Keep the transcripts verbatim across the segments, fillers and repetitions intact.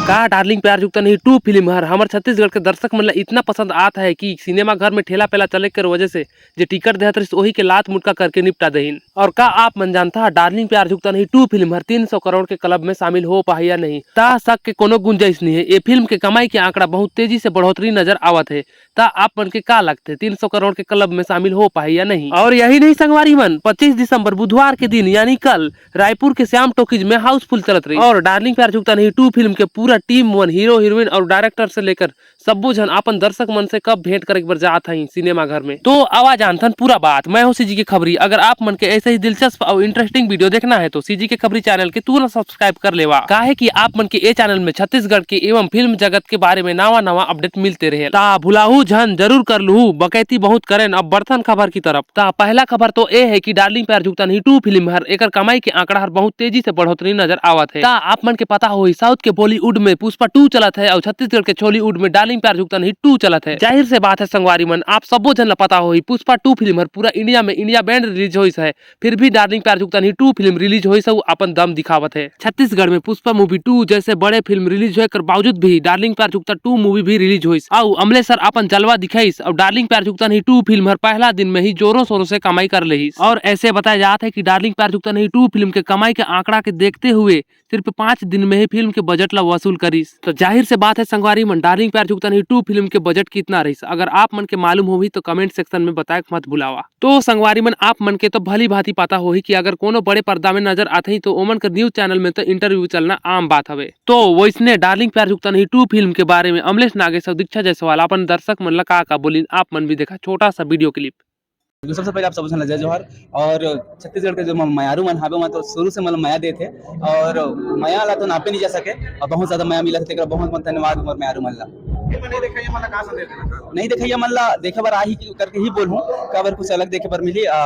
का डार्लिंग प्यार झुकता नहीं टू फिल्म हर हमर छत्तीसगढ़ के दर्शक मन ला इतना पसंद आत है कि सिनेमा घर में ठेला पेला चले कर वजह से जे टिकट देहत रहिस ओही के लात मुटका करके निपटा देहिन। और का आप मन जानता है डार्लिंग प्यार झुकता नहीं टू फिल्म हर तीन सौ करोड़ के क्लब में शामिल हो पाही या नहीं? ता शक के कोनो गुंजाइश नहीं है। ये फिल्म के कमाई के आंकड़ा बहुत तेजी से बढ़ोतरी नजर आवत है। ता आप मन के का लगथे तीन सौ करोड़ के क्लब में शामिल हो पाही या नहीं? और यही नहीं संगवारी मन, पच्चीस दिसंबर बुधवार के दिन यानी कल रायपुर के श्याम टॉकीज में हाउसफुल चलत रही और डार्लिंग प्यार झुकता नहीं टू फिल्म के पूरा टीम मन, हीरो हीरोइन और डायरेक्टर से लेकर सब्बो झन अपन दर्शक मन से कब भेंट करे बर जात हई सिनेमा घर में। तो आवा जानथन पूरा बात। मैं हूँ सीजी के खबरी। अगर आप मन के ऐसे ही दिलचस्प और इंटरेस्टिंग वीडियो देखना है तो सीजी के खबरी चैनल के तुरंत सब्सक्राइब कर लेवा, काहे कि आप मन के ए चैनल में छत्तीसगढ़ के एवं फिल्म जगत के बारे में नवा नवा अपडेट मिलते रहे। ता भुलाहू झन जरूर कर लूहू, बकैती बहुत करेन। अब बढ़थन खबर की तरफ। ता पहला खबर तो ए है कि डार्लिंग प्यार झुकता नहीं टू फिल्म हर एकर कमाई के आंकड़ा हर बहुत तेजी से बढ़ोतरी नजर आवत है। ता आप मन के पता होही साउथ के बॉलीवुड में पुष्पा टू चलत है और छत्तीसगढ़ के छॉलीवुड में डार्लिंग प्यार झुकता नहीं टू चलत है। जाहिर से बात है संगवारी मन, आप सबो झन ला पता होही पुष्पा टू फिल्म हर पूरा इंडिया में इंडिया बैंड रिलीज होइस है, फिर भी डार्लिंग प्यार झुकता नहीं टू फिल्म रिलीज होइस अउ अपन दम दिखावत है। छत्तीसगढ़ में पुष्पा मूवी टू जैसे बड़े फिल्म रिलीज होए कर बावजूद भी डार्लिंग प्यार झुकता टू मूवी भी रिलीज होइस अउ अमलेश सर अपन जलवा दिखाइस और डार्लिंग प्यार झुकता नहीं टू फिल्म हर पहला दिन में ही जोरों शोरों से कमाई कर लेहिस। और ऐसे बताया जात है कि डार्लिंग प्यार झुकता नहीं टू फिल्म के कमाई के आंकड़ा के देखते हुए सिर्फ पाँच दिन में ही फिल्म के बजट ला वसूल करिस। तो जाहिर से बात है संगवारी मन, डार्लिंग प्यार झुकता नहीं टू फिल्म के बजट कितना रहिस? अगर आप मन के मालूम होही तो कमेंट सेक्शन में बताए के मत भुलावा। तो संगवारी मन, आप मन के तो भली भांति पता होही कि अगर कोनो बड़े पर्दा में नजर आथे तो ओमन के न्यूज चैनल में तो इंटरव्यू चलना आम बात हवे। तो वैसने डार्लिंग प्यार झुकता नहीं टू फिल्म के बारे में अमलेश नागेश और दीक्षा जायसवाल अपन दर्शक मन ला का का बोलिन, आप मन भी देखा छोटा सा वीडियो क्लिप। सबसे पहले आप सब झन ला जय जोहार। और छत्तीसगढ़ के जो म-, मयारू मन हावे, ओमन तो शुरू से मतलब मया देथे और मया ला तो नापे नहीं जा सके और बहुत ज्यादा मया मिला थे, तेकरा बहुत बहुत धन्यवाद मोर मयारू मन ला। फिल्म नहीं देखइया मन ला का संदेश देना चाहत? नहीं देखइया मन ला देखे बर आही कि-, करके ही बोलहूँ, काबर कुछ अलग देखे बर मिली। आ,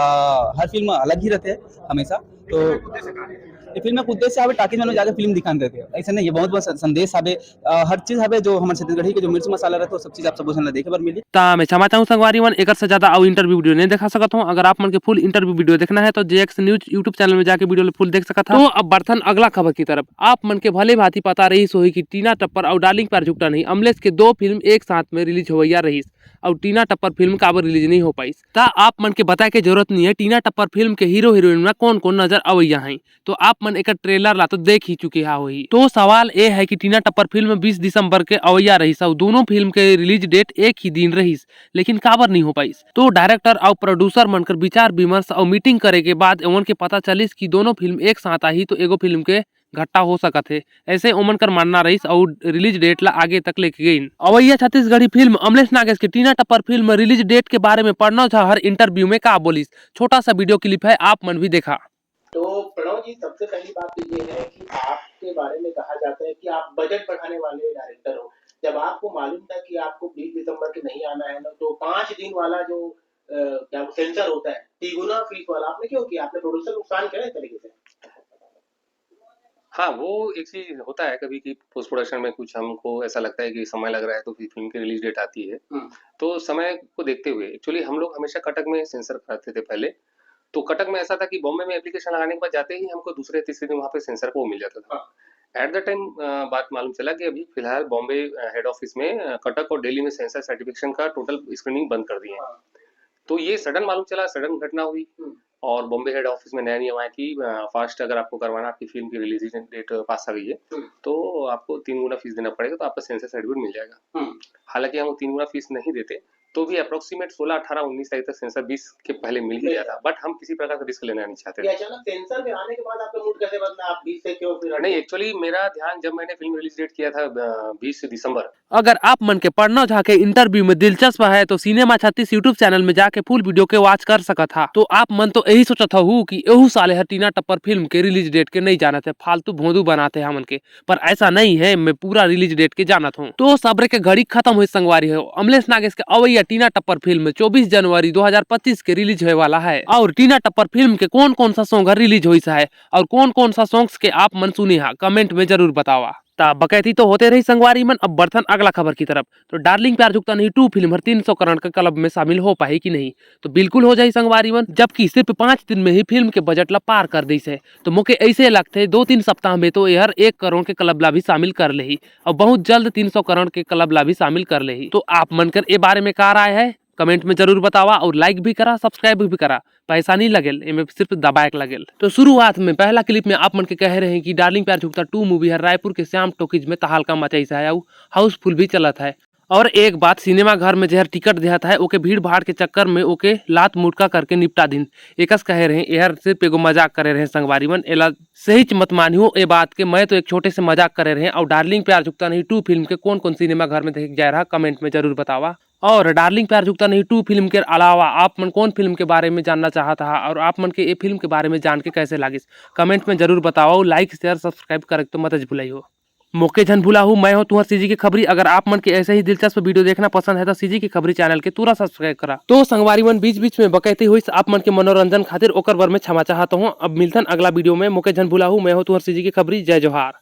हर फिल्म अलग ही रहते हमेशा। तो फिल्म के उद्देश्य का है? ये फिल्म के उद्देश्य हवे टाकीज मन में जाके फिल्म दिखान देते, ऐसे नहीं है, बहुत बहुत स-, संदेश हवे। अ, हर चीज हवे जो हमर छत्तीसगढ़ी के जो मिर्च मसाला रहथे, वो सब चीज आप सबो झन ला देखे बर मिली। ता मैं क्षमा चाहूँ संगवारी मन, एकर से ज्यादा अउ इंटरव्यू वीडियो नहीं दिखा सकत हूँ। अगर आप मन के फुल इंटरव्यू वीडियो देखना है तो जेएक्स न्यूज YouTube चैनल में जाके वीडियो ला फुल देख सकत हव। तो अब बढ़थन अगला खबर की तरफ। आप मन के भले भांति पता रहिस होही कि टीना टप्पर अउ डार्लिंग प्यार झुकता नहीं अमलेश के दो फिल्म एक साथ में रिलीज होवैया रहिस, अउ टीना टप्पर फिल्म काबर रिलीज नहीं हो पाइस। ता आप मन के बताए के जरूरत नहीं है टीना टप्पर फिल्म के हीरो हीरोइन में कौन कौन नजर अवैया हैं। तो आप मन एकर ट्रेलर ला तो देख ही चुके हा होही। तो सवाल ए है कि टीना टप्पर फिल्म बीस दिसंबर के अवैया रहिस अउ दोनों फिल्म के रिलीज डेट एक ही दिन रहिस, लेकिन काबर नहीं हो पाइस? तो डायरेक्टर अउ प्रोड्यूसर मन कर विचार विमर्श अउ मीटिंग करे के बाद ओमन के पता चलिस कि दोनों फिल्म एक साथ आही तो एगो फिल्म के घट्टा हो सकत हे, ऐसे ओमन कर मानना रहिस अउ रिलीज डेट ला आगे तक लेके गइन। अवैया छत्तीसगढ़ी फिल्म अमलेश नागेश के टीना टप्पर फिल्म रिलीज डेट के बारे में प्रणव झा हर इंटरव्यू में का बोलिस, छोटा सा वीडियो क्लिप है, आप मन भी देखा। तो प्रणव जी, सबसे पहली बात तो ये है कि आपके बारे में कहा जाता है कि आप बजट बढ़ाने वाले डायरेक्टर हो। जब आपको मालूम था कि आपको बीस दिसंबर के नहीं आना है ना, तो पाँच दिन वाला जो, अ, क्या सेंसर होता है, तिगुना फीस वाला, आपने क्यों किया? आपने प्रोड्यूसर नुकसान किया ना इस तरीके से? हाँ, वो एक चीज होता है कभी कि पोस्ट प्रोडक्शन में कुछ हमको ऐसा लगता है कि समय लग रहा है, तो फिर फिल्म की रिलीज डेट आती है। हम्म। तो समय को देखते हुए, एक्चुअली हम लोग हमेशा कटक में सेंसर कराते थे पहले। तो कटक में ऐसा था कि बॉम्बे में एप्लीकेशन लगाने के बाद जाते ही हमको दूसरे तीसरे दिन वहाँ पे सेंसर को मिल जाता था। हाँ। एट द टाइम, अ, बात मालूम चला कि अभी फिलहाल बॉम्बे, अ, हेड ऑफिस में, अ, कटक और दिल्ली में सेंसर सर्टिफिकेशन का टोटल स्क्रीनिंग बंद कर दिए हैं। हाँ। तो ये सडन मालूम चला, सडन घटना हुई। हम्म। और बॉम्बे हेड ऑफिस में नया नियम आया कि, अ, फास्ट अगर आपको करवाना, आपकी फिल्म की रिलीज डेट पास आ गई है, हम्म। तो आपको तीन गुना फीस देना पड़ेगा, तो आपका सेंसर सर्टिफिकेट मिल जाएगा। हम्म। हालांकि हम वो तीन गुना फीस नहीं देते, तो भी अप्रोक्सीमेट सोलह, अठारह, उन्नीस तारीख तक सेंसर बीस के पहले मिल ही मिल गया जाएगा। था, बट हम किसी प्रकार का रिस्क लेना नहीं चाहते ये थे। अचानक सेंसर में आने के बाद आपका मूड कैसे बदला? आप बीस से क्यों फिर हटे? नहीं, एक्चुअली मेरा ध्यान, जब मैंने फिल्म रिलीज डेट किया था, अ, बीस दिसंबर। अगर आप मन के प्रणव झा के इंटरव्यू में दिलचस्प है तो सिनेमा छत्तीस YouTube चैनल में जाके फुल वीडियो के वॉच कर सकत हा। तो आप मन तो यही सोचत हू कि एहू साले हर टीना टप्पर फिल्म के रिलीज डेट के नहीं जानत है, फालतू भोंदू बनाते हमन के। पर ऐसा नहीं है, मैं पूरा रिलीज डेट के जानत हूँ। तो सबरे के घड़ी खत्म होइस संगवारी हो, अमलेश नागेश के अवैया टीना टप्पर फिल्म चौबीस जनवरी दो हज़ार पच्चीस के रिलीज होए वाला है। और टीना टप्पर फिल्म के कौन कौन सा सॉन्ग रिलीज होइस है और कौन कौन सा सॉन्ग्स के आप मन सुने हा, कमेंट में जरूर बतावा। त बकैती तो होते रही संगवारी मन, अब बढ़थन अगला खबर की तरफ। तो डार्लिंग प्यार झुकता नहीं टू फिल्म हर तीन सौ करोड़ के क्लब में शामिल हो पाही कि नहीं? तो बिल्कुल हो जाही संगवारी मन, जबकि सिर्फ पाँच दिन में ही फिल्म के बजट ला पार कर दिस है। तो मोके ऐसे लगथे दो तीन सप्ताह में तो एहर एक करोड़ के क्लब ला भी शामिल कर लेही और बहुत जल्द तीन सौ करोड़ के क्लब ला भी शामिल कर लेही। तो आप मन कर ए बारे में का राय है, कमेंट में जरूर बतावा और लाइक भी करा, सब्सक्राइब भी करा। पैसा नहीं लगेल, एमे सिर्फ दबाए के लगेल। तो शुरुआत में पहला क्लिप में आप मन के कहे रहे कि डार्लिंग प्यार झुकता टू मूवी हर रायपुर के श्याम टॉकीज में तहलका मचाइस है, हाउसफुल भी चलत है। और एक बात, सिनेमा घर में जेहर टिकट देहत है, ओके भीड़ भाड़ के चक्कर में ओके लात मुटका करके निपटा दिन, एकस कहे रहे। एहर सिर्फ एगो मजाक करे रहे संगवारी मन, एला सहीच मत मानियो ए बात के। मैं तो एक छोटे से मजाक करे रहे। और डार्लिंग प्यार झुकता नहीं टू फिल्म के कौन कौन सिनेमा घर में देखे जाए रहा, कमेंट में जरूर बतावा। और डार्लिंग प्यार झुकता नहीं टू फिल्म के अलावा आप मन कौन फिल्म के बारे में जानना चाहत हा और आप मन के ये फिल्म के बारे में जान के कैसे लागिस, कमेंट में जरूर बताओ। लाइक, शेयर, सब्सक्राइब करे तो मत भुलाइयो। मोके झन भुलाहू, मैं हो तुहर सीजी के खबरी। अगर आप मन के ऐसे ही दिलचस्प वीडियो देखना पसंद है तो सीजी के खबरी चैनल के तुरंत सब्सक्राइब करा। तो संगवारी मन, बीच बीच में बकैती हुई आप मन के मनोरंजन खातिर, ओकर बर में क्षमा चाहत हूँ। अब मिलथन अगला वीडियो में। मोके झन भुलाहू, मैं हो तुहर सीजी के खबरी। जय जोहार।